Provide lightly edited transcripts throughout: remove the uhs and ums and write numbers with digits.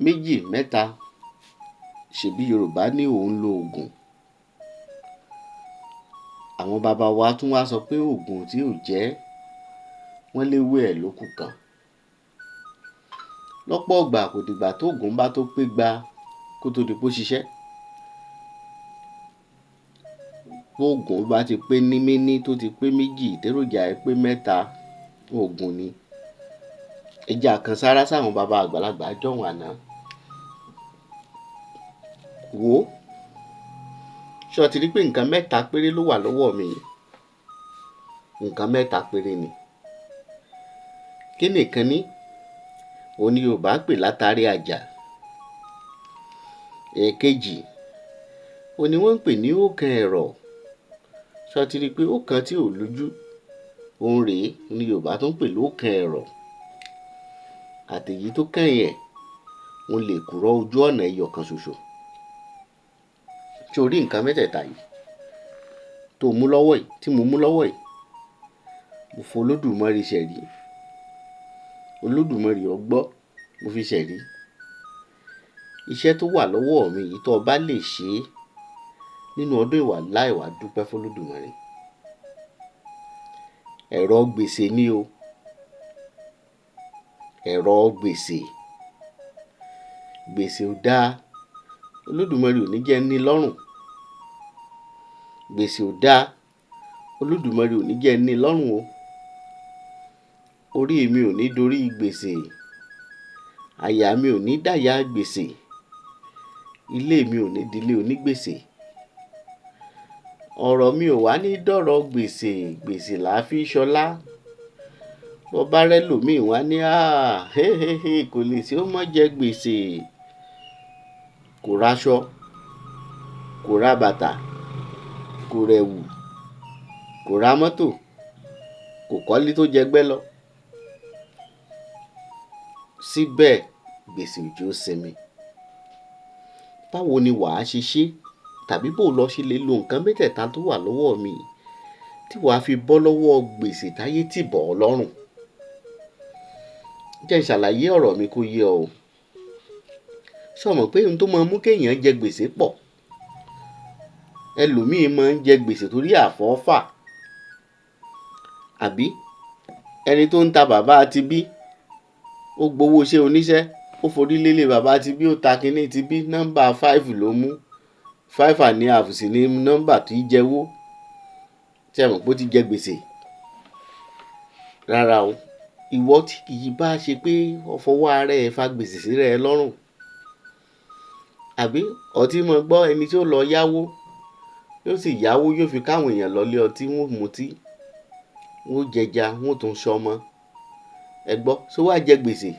Méjì, mẹ́ta, ṣèbí Yorùbá ní òun lo oògùn. Àwọn baba wa tún wá sọ pé oògùn tí ò jẹ́, wọ́n léwé ẹ̀ ló kù kan. Lọ́pọ̀ ọgbà kò dìgbà tóògùn bá tó pé gba kó tó di pó ṣiṣẹ́. Bóògùn bá ti pé ní méní tó ti pé méjì, téròjà ẹ̀ pé mẹ́ta, oògùn ni. Ẹ jẹ́ á kan sárá sáwọn baba àgbàlagbà jọ̀hún àná. Wò ó, ṣé o ti rí pé nǹkan mẹ́ta péré ló wà lọ́wọ́ mi yìí? Nǹkan mẹ́ta péré ni. Kí ni ìkínní? Òun ni Yorùbá ń pè látàrí àjà. Èkejì, òun ni wọ́n ń pè ní óòkan ẹ̀rọ̀. Ṣé o ti rí pé óòkan tí ò lójú, òun rèé ni Yorùbá tún ń pè lóòkan ẹ̀rọ̀. Àtèyí tó kẹ́yìn ẹ̀, òun lèkùrọ́ ojú ọ̀nà ẹyọ kan ṣoṣo. Ṣé o rí nǹkan mẹ́tẹ̀ẹ̀ta yìí tó mú lọ́wọ́ yìí, tí mo mú lọ́wọ́ yìí? Mo f'Olódùmarè ṣẹ̀rí. Olódùmarè ó gbọ́, mo fi ṣẹ̀rí. Iṣẹ́ tó wà lọ́wọ́ mi yìí tó o bá lè ṣe é nínú ọdún yìí, wàláì wàá dúpẹ́ f'Olódùmarè. Ẹ̀rọ gbèsè ni o. Ẹ̀rọ gbèsè. Gbèsè ò dáa. Olódùmarè ò ní jẹ́ ní lọ́rùn. Gbèsè ò dáa. Olódùmarè ò ní jẹ́ ní lọ́rùn o. Orí mi ò ní dorí gbèsè. Àyà mi ò ní dàyà gbèsè. Ilé mi ò ní dilé onígbèsè. Ọ̀rọ̀ mi ò wá ní dọ̀rọ̀ gbèsè. Gbèsè là á fi ṣọlá. Bó bá rẹ́lòmíì wọ́n á ní, "àh, hé hé hé, kò lè ṣe ó má jẹ gbèsè." Kò raṣọ, kò ra bàtà, kò rẹ̀wù, kò ra mọ́tò, kò kọ́lé tó jẹgbẹ́ lọ. Síbẹ̀ gbèsè ò jẹ́ ó sinmi. Báwo ni wàá ṣe ṣe tàbí bó lọ ṣe lè lo nǹkan mẹ́tẹ̀ẹ̀ta tó wà lọ́wọ́ mi yìí tí wàá fi bọ́ lọ́wọ́ gbèsè táyé tì bọ̀ ọ́ lọ́rùn? Jẹ́ n ṣàlàyé ọ̀rọ̀ mi kó yé ọ o. Ṣé o mọ̀ pé ohun tó máa ń mú kéèyàn jẹ gbèsè pọ̀? Ẹlòmíì máa ń jẹ gbèsè torí àfọ́fà. Àbí ẹni tó ń ta bàbá tibí, ó gbowó iṣẹ́ oníṣẹ́, ó forí lélé bàbá tibí, ó ta kiní tibí, nọ́mbà five ló mú. Five and a half sì ni nọ́mbà tí í jẹwó. Ṣé ẹ mọ̀ pé ó ti jẹ gbèsè? Rárá o. Ìwọ tí kì í bá ṣe pé o fọwọ́ ara ẹ fa gbèsè sí rẹ lọ́rùn. Àbí ọtí máa gbọ́ ẹni tí ó lọ yáwó, yóò sì yáwó, yóò fi káwọn èèyàn lọlé ọtí, wọ́n ó mutí, wọ́n ó jẹja, wọ́n ó tún ṣọmọ. Ẹ gbọ́, ṣé wàá jẹ gbèsè?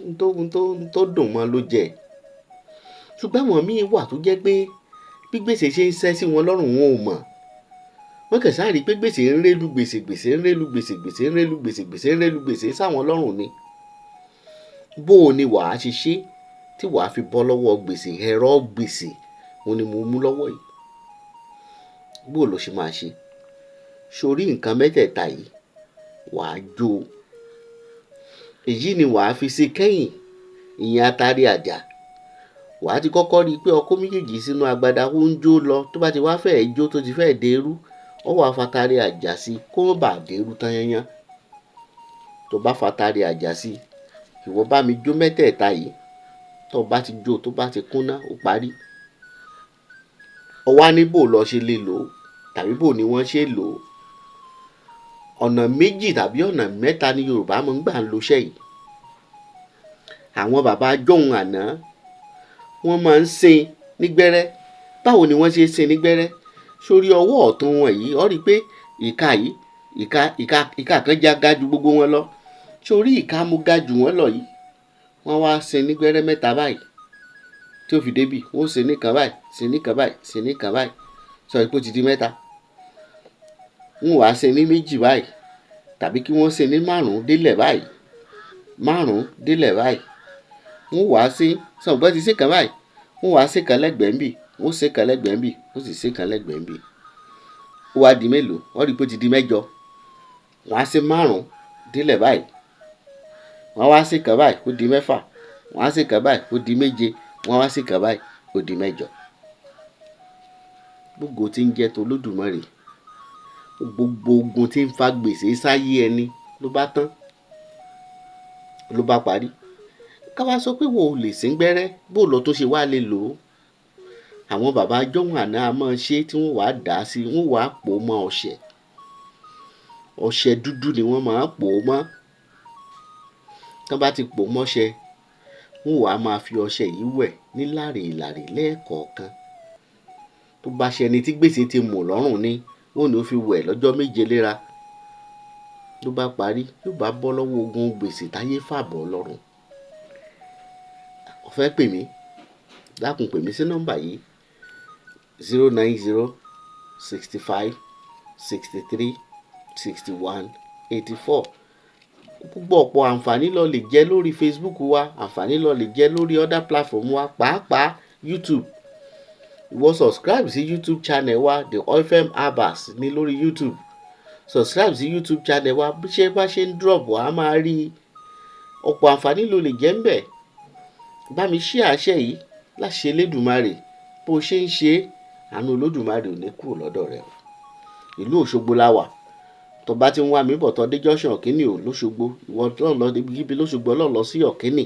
N tó dùn mọ́ ló jẹ. Ṣùgbọ́n àwọn míì wà tó jẹ́ pé bí gbèsè ṣe ń ṣẹ́ sí wọn lọ́rùn wọn ò mọ̀. Wọ́n kàn sáà rí pé gbèsè ń rélu gbèsè, gbèsè ń rélu gbèsè, gbèsè ń rélu gbèsè, gbèsè ń rélu gbèsè sáwọn lọ́rùn ni. Bó o ni wàá ṣe ṣe tí wàá fi bọ́ lọ́wọ́ gbèsè, ẹ̀rọ gbèsè, òun ni mo mú lọ́wọ́ yìí. Bó o lo ṣe máa ṣe? Ṣé o rí nǹkan mẹ́tẹ̀ẹ̀ta yìí? Wàá jó. Èyí ni wàá fi ṣe kẹ́yìn, ìyẹn atari àjà. Wàá ti kọ́kọ́ rí pé ọkọ́ méjèèjì sínú agbada ó ń jó lọ. Tó bá ti wá fẹ́ jó tó ti fẹ́ dérú, ó wá fatari àjà sí kó má bàa dérú tán yányán. Tó bá fatari àjà sí, ìwọ bá mi jó mẹ́tẹ̀ẹ̀ta yìí. Tó bá ti jó, tó bá ti kúnná, ó parí. Ọ wá ní bó lọ ṣe lè lò ó tàbí bó ni wọ́n ṣe lò ó. Ọ̀nà méjì tàbí ọ̀nà mẹ́ta ni Yorùbá máa ń gbà ń lo iṣẹ́ yìí. Àwọn bàbá jọ̀hún àná, wọ́n máa ń sin nígbẹ́rẹ́. Báwo ni wọ́n ṣe ń sin nígbẹ́rẹ́? Sórí ọwọ́ ọ̀tún wọn yìí, ó rí pé ìka yìí, ìka kan já ga ju gbogbo wọn lọ. Sórí ìka mú ga jù wọ́n lọ yìí, wọ́n wá sin nígbẹ́rẹ́ mẹ́ta báyìí tí ó fi débí. Wọ́n ó sin níkan báyìí, sin níkan báyìí, sin níkan báyìí. Sọ pé ó ti di mẹ́ta. Wọ́n wá sin ní méjì báyìí tàbí kí wọ́n sin ní márùn-ún délẹ̀ báyìí, márùn-ún délẹ̀ báyìí. Wọ́n wá sin, sọ pé ó ti sin kan báyìí, wọ́n wá sin kan lẹ́gbẹ̀ẹ́ ńbí, wọ́n sin kan lẹ́gbẹ̀ẹ́ ńbí, wọ́n sì sin kan lẹ́gbẹ̀ẹ́ ńbí. Ó wá di mélòó? Wọ́n rí pé ó ti di mẹ́jọ. Wọ́n á sin márùn-ún délẹ̀ báyìí. Wọ́n wá sin kan báyìí, ó di mẹ́fà. Wọ́n á sì kàn báyìí, ó di 7. Wọ́n á sì kàn báyìí, ó di 8. Gbogbo tí ń jẹ́ tOlódùmarè, gbogbo ogun tí ń fa gbèsè sáyé ẹni ló bá tán, ló bá parí. Ká wá sọ pé wo ò lè sín gbẹ́rẹ́, bó lọ tó ṣe wá lè lò ó. Àwọn bàbá jọ́hun àná a máa ṣe tí wọ́n wàá dà á sí, wọ́n wàá pò ó mọ́ ọṣẹ. Ọṣẹ dúdú ni wọ́n máa pò ó mọ́. Tán bá ti pò ó mọ́ṣẹ, wọ́n wàá máa fi ọṣẹ yìí wẹ̀ ní làrèlàrè lẹ́ẹ̀kọ̀ọ̀kan. Tó bá ṣe ẹni tí gbèsè ti mú lọ́rùn ni, wọ́n ní ó fi wẹ̀ lọ́jọ́ 7 léra. Ló bá parí, yóò bá bọ́ lọ́wọ́ ogun gbèsè táyé fàbọ̀ lọ́rùn. Ó fẹ́ pè mí? Dákun pè mí sí nọ́mbà yìí: 090 65 63 61 84. Púpọ̀ ọ̀pọ̀ àǹfààní ló lè jẹ́ lórí Facebook wa, àǹfààní ló lè jẹ́ lórí other platform wa, pàápàá YouTube. Ìwọ subscribe sí YouTube channel wa, The Oilfem Herbals ní lórí YouTube. Subscribe sí YouTube channel wa, bí ṣe bá ṣe ń drop wa, a máa rí i. Ọ̀pọ̀ àǹfààní ló lè jẹ́ ńbẹ̀. Bá mi share àṣẹ yìí láṣẹ Elédùmarè. Bó ṣe ń ṣe, àánú Olódùmarè ò ní kúrò lọ́dọ̀ rẹ o. Ìlú Òṣogbo la wà. Tó bá ti ń wá mi bọ̀, tó dé junction Ọ̀kíní ò lóṣogbo, ìwọ tó lọ ibi lóṣogbo lọ lọ sí Ọ̀kíní.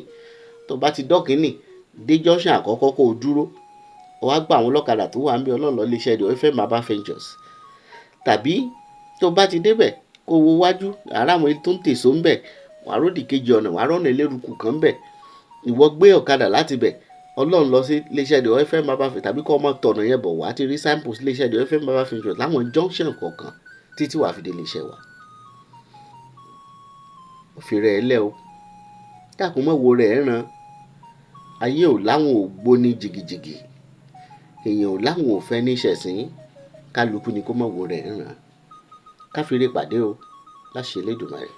Tó bá ti dọ́kíní, dé junction àkọ́kọ́ kó o dúró. Ó wá gba àwọn ọlọ́kadà tó wà níbí ọlọ́run lọ iléeṣẹ́ The Oilfem Herbal Ventures. Tàbí tó bá ti dé bẹ̀, kó wo wájú, àrá àwọn tó ń tèso ń bẹ̀, wàá ródì kejì ọ̀nà, wàá rọ́nà eléruku kan ń bẹ̀. Ìwọ gbé ọ̀kadà láti bẹ̀, ọlọ́run lọ sí iléeṣẹ́ The Oilfem Herbal Ventures, tàbí kó ọmọ tọ̀nà yẹn bọ̀ wá ti rí signpost iléeṣẹ́ The Oilfem Herbal Ventures láwọn junction kọ̀ọ̀kan títí wàá fi dé iléeṣẹ́ wa. Ó fi rẹ̀ ẹ́ lẹ́ o. Dákun mọ́ wo rẹ̀ ẹ́ ràn. Ayé ò láwọn ò gbóni jìgìjìgì. Èèyàn ò láwọn ò fẹ́ ní ṣẹ̀sín. Kálukú ni kó mọ̀ wo rẹ̀ ẹ́ ràn. Ká fi re pàdé o. Láṣẹ Elédùmarè.